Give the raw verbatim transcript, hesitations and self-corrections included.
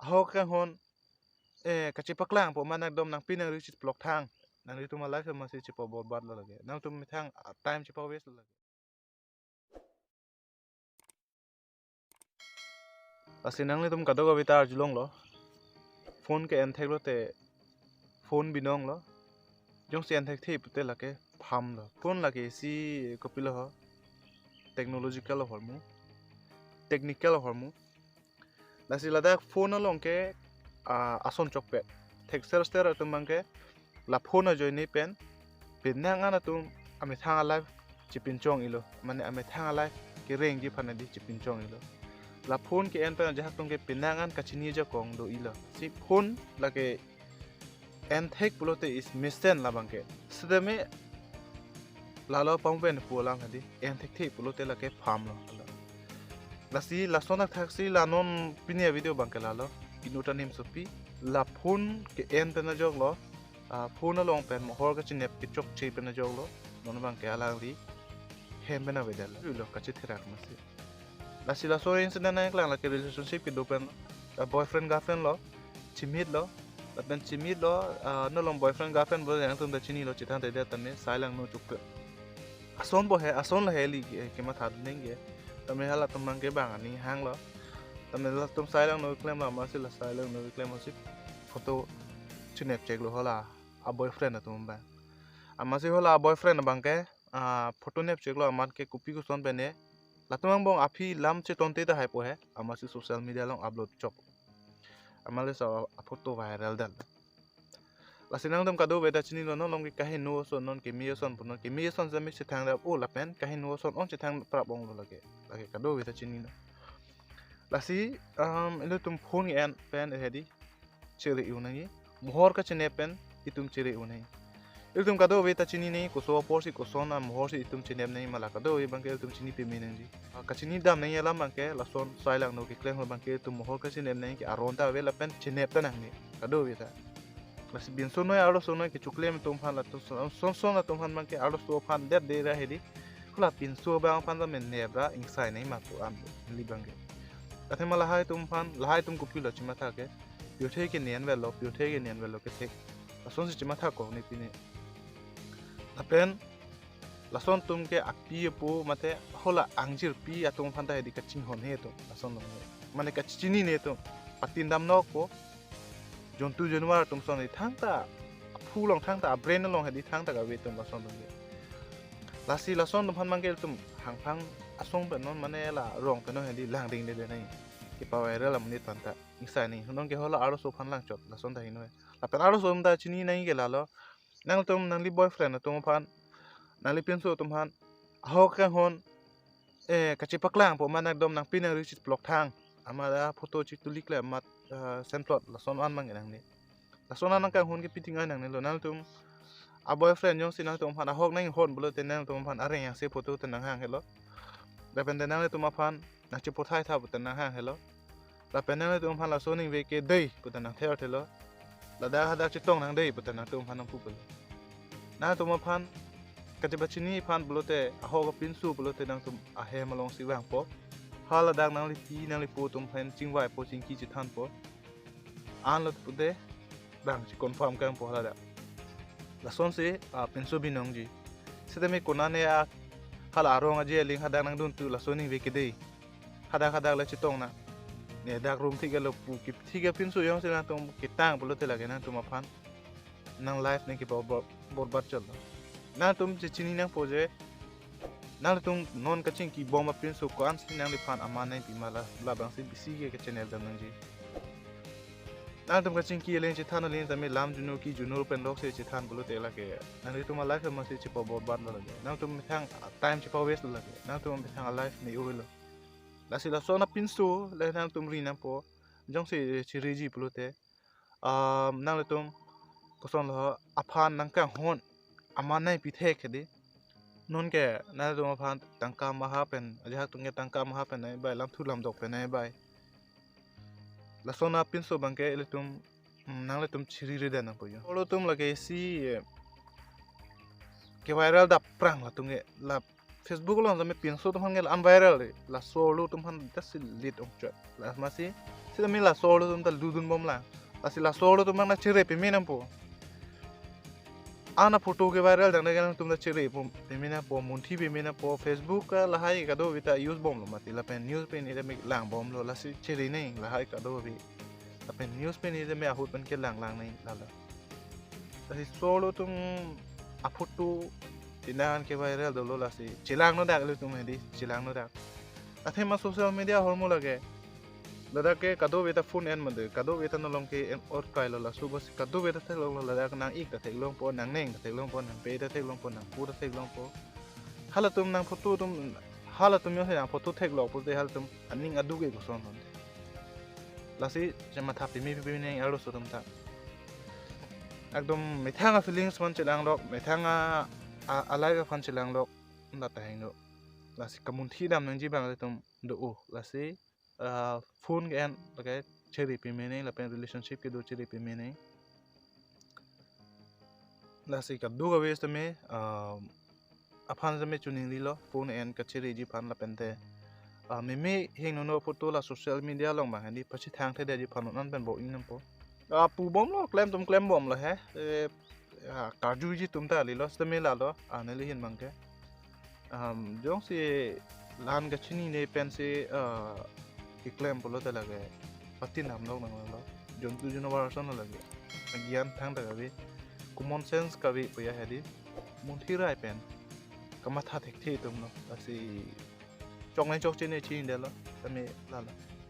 ahok kanghon, eh, kachepaklang po man ekdom nangpi nangri chiplock thang. Nanglitum a-life amatsi chepaborbad lo lake. Nangtum methang, ah, time chepa-waste lo lake. Lasi nanglitum kadokave ta arjulonglo. Phone ke-en theklote phone binonglo. Jongsi en thekthe pute lake phamlo. Phone lake isi kopilo ho. Technological ahormu. Technical ahormu. Lasi ladak phone along ke, ah, ason chokpet. Thekser ser atum abangke la phone ajoine pen, penang an atum amethang a-life chipinchong-ilo, mane amethang a-life kerengji aphan adi chipinchong-ilo. La phone ke-en pen ajahak atum ke penang an kachini ajakong do-ilo. Si phone lake en thek pulote is mesen labangke. Sitame lalo pangpen pu alam hadi. En thekthe pulote lake phamlo. Lasi lason athaksi la non pini a-video abangke lalo. Inut anim sopi. La phone ke-en pen ajoklo. Ah, phone along pen mohor kachinep kechokche pen ajoklo. Non abangke alangli hem pen avedetlo. Lo kachitherak masi. Lasi laso incident nangklang lake relationship kedo pen, ah, boyfriend girlfriend lo, chimit lo, lapen chimit lo, ah, nolong boyfriend girlfriend bo nangtum ta chinilo, chethang tedet tame sai langno chukpe. Ason bo he, ason lo he li ke, kematha dun neng ke. Tame halatum abangke bang aning hanglo. Tame latum sai langno klemlo, amatsi la sai langno klemlo si photo chinep cheklo hala a-boyfriend atum abang. Amatsi hala a-boyfriend abangke, ah, photo nep cheklo amat ke kopi koson pen ne. Latum angbong aphi lam chetonte tahai po he. Amatsi social media along upload chok. Amatsi laso a-photo viral dal. Lasi nangtum kadokave ta chinilo, non along ke kaheno ason, non keme ason pu, non keme ason sitame chethang dap o lapen kaheno ason ong chethang prap onglo lake. Lake kadokave ta chinilo. Lasi, um, ilitum phone en pen hedi chere-u nangji. Mohor kachinep pen itum chere-u nangji. Ilitum kadokave ta chini nangji, koso aporsi koson amohorsi itum chinep nangji, ma la kadokave abangke ilitum chini peme nangji. Ah, kachini dam nangji alam abangke, lason sai langno keklem abangke itum mohor kachinep nangji ke aron ta ave lapen chinep ta nangne. Kadokave ta. Lasi pinso noi arloso noi kechoklem atum aphan latum son son atum aphan abangke arloso aphan det de ra hedi. Hula pinso abang aphan ta men nep ra ingsai nangji ma pu am li abangke. Athema lahai atum aphan, lahai atum kopilo chimatha ke. Pirthe ke nian velo, pirthe ke nian velo kethek. Lasonsi chimatha kok ne pine. Lapen lason atum ke api apo mate hala angjirpi atum aphan ta hedi kachinghon he atum. Lason atum ke. Mane kachini ne atum. Patin damnok po. Jontu januar atum ason hedi thangta aphu along thangta a-brain along hedi thangta kave atum lason atum ke. Lasi lason atum aphan abangke itum hangphang asong pen non mane la rong pen non hedi langding dede nangji. Kepa-viral amonit aphanta. Ingsai nangji. Non ke hala arloso aphan langchot. Lason ta heno he. Lapen arloso atum ta chini nangji ke lalo. Nangtum nangli boyfriend atum aphan, nangli pinso atum aphan, ahok kanghon, eh, kachepaklang po man ekdom nangpi nangri chiplock thang. Amat a-photo chitulik le amat, eh, senplot lason an abang nangne. Lason an nangkanghon ke piting ai nangnelo. Nangtum a-boyfriend jongsi nangtum aphan ahok nanghon pulote nangtum aphan areng yang se photo te nanghang helo. Lapen te nangtum aphan nangchepothai tha pute nanghang helo. Lapen nangtum aphan laso ningve ke dei pute nangther thelo. Ladak hadak chetong nang dei pute nangtum aphan nangpu pulo. Nangtum aphan kachepachini aphan pulote ahok apinso pulote nangtum ahem alongsi vangpo. Haladak nanglipi nanglipo atum aphan chingvaipo, chingki chethanpo. Anlo pute bang si confirm kangpo haladak. Lasonsi, ah, pinso binongji. Sitame konane a hala arong aje aling hadak nangdun tu laso ningve ke dei. Hadak hadak le chetong nang. Ne dak room thik lo pu kip thik apinso jongsi nangtum ketang pulote lake nangtum aphan nang life nangkepa bor-, borbad chotlo. Nangtum chechini nangpo je nangtum non kachingki bom apinso ko-ansi nangliphan aman nangpi ma la, labangsi bisi ke kachinep dam nangji. Nangtum kachingki aling chethan aling tame lam junur ki junur pen loksi chethan pulote lake nanglitum a-life amatsi chepa borbad lo lake. Nangtum methang time chepa-waste lo lake. Nangtum methang a-life me-o lo. Lasi lason apinso le nangtum ri nangpo. Jongsi chiriji pulote, um, nanglitum kosonlo aphan nangkanghon aman nangpi thek hedi. Non ke nangtum aphan tangka maha pen, ajahak atum ke tangka maha pen nangbai, lamthu lamdok pen nangbai. Lason apinso abangke ilitum, mm, nanglitum chiri rida nangpo jo. Ilitum lake isi, eh, ke-viral dap prang latum ke la Facebook along tame pinso atum aphan ke la-an viral de. Laso arlo atum aphan ta si lit ongchot. Lasi, sitame laso arlo atum ta ludun bomlang. Lasi laso arlo atum aphan nangchere peme nangpo. Ana photo ke viral dang dang atum ta chere pum peme nangpo, munthi peme nangpo, Facebook ke lahai kadokave ta use bomlo mati, lapen news pen ida me lang bomlo, lasi chere nang lahai kadokave. Lapen news pen ida me ahut pen kelang lang nang lalo. Lasi laso arlo atum aphoto tina an ke viral dolo, lasi chelang no dak ilitum hedi, chelang no dak. Athema social media ahormu lake. Ladak ke kadokave ta phone en mande, kadokave ta nolong ke en or kailo, laso bas kadokave ta theklonglo, ladak nang-ik ta theklongpo, nangneng ta theklongpo, nangpei ta theklongpo, nangpu ta theklongpo. Halatum nangphoto atum, halatum yo se nangphoto theklok pulote halatum aning aduk ke koson non. Lasi chematha peme peme nang arloso atum ta. Ekdom methang a-feelings aphan chelanglok, methang a, a, a-life aphan chelanglok, la ta hingno. Lasi kamunthi dam nangji abang atum do-o. Lasi, ah, phone ke-en lake chere peme nang, lapen relationship kedo chere peme nang. Lasi kadokave tame, ah, aphan tame choningrilo, phone en kachereji aphan lapente. Ah, meme hingno no photo la social media along abang hedi pachethang thedetji aphan non an pen bo-ing nangpo. Ah, pu bomlo, klem atum klem bomlo he. Eh, ah, karjuji atum ta lilo, sitame lalo, ah, neli ahin abang ke. Um, jongsi la-an kachinine pensi, ah, keklem pulote lake pati namlok nanglo. Jontu janavar ason lake. Gyan thangta kave, common sense kave puya hedi. Munthi rai pen kamatha thekthe atumlo. Lasi choknang chokche ne chinidetlo. Tame lalo.